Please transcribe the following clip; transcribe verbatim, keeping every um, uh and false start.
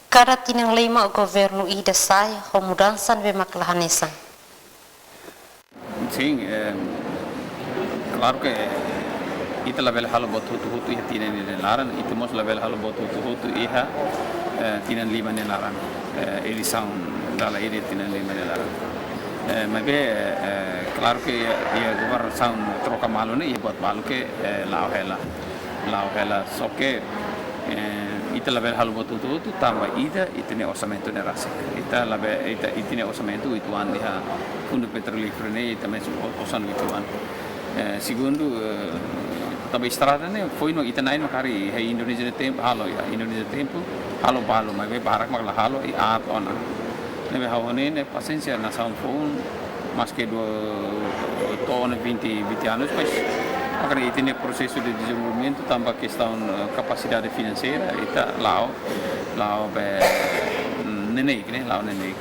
Kada tinan lima governu ida sai ho mudansa ne'ebé mak la hanesan. Sin, eh, klaru ke ita labele halo buat hotu-hotu iha tinan ida nia laran, ita mós labele halo buat hotu-hotu iha, eh, tinan lima nia laran, eh, eleisaun dala ida tinan lima nia laran. Eh, maibé, eh, klaru ke iha governasaun troka malu ne'e, iha buat balu ke, eh, la'o hela. La'o hela, só ke, eh, ita labele halo buat hotu-hotu tanba ida, ita-nia orsamentu ne'e rasik. Ita labe, ita, ita-nia orsamentu uitoan iha Fundu Petrolíferu ne'e, ita mós o-, osan uitoan. Eh, segundu, eh, tanba estrada ne'e, foin no ita-nia ema karik iha Indonézia nia tempu, halo iha Indonézia nia tempu, halo balu, maibé barak mak la halo, i aat ona. Ne'ebé ha'u hanoin ne'e pasiénsia nasaun foun, maske dua, to'o ona vinte, vinte anos, mas agora ita-nia prosesu de dezenvolvimentu, tanba kestaun, eh, kapasidade finanseira, ita la'o, la'o be, mm, neineik, ne'e, la'o neineik.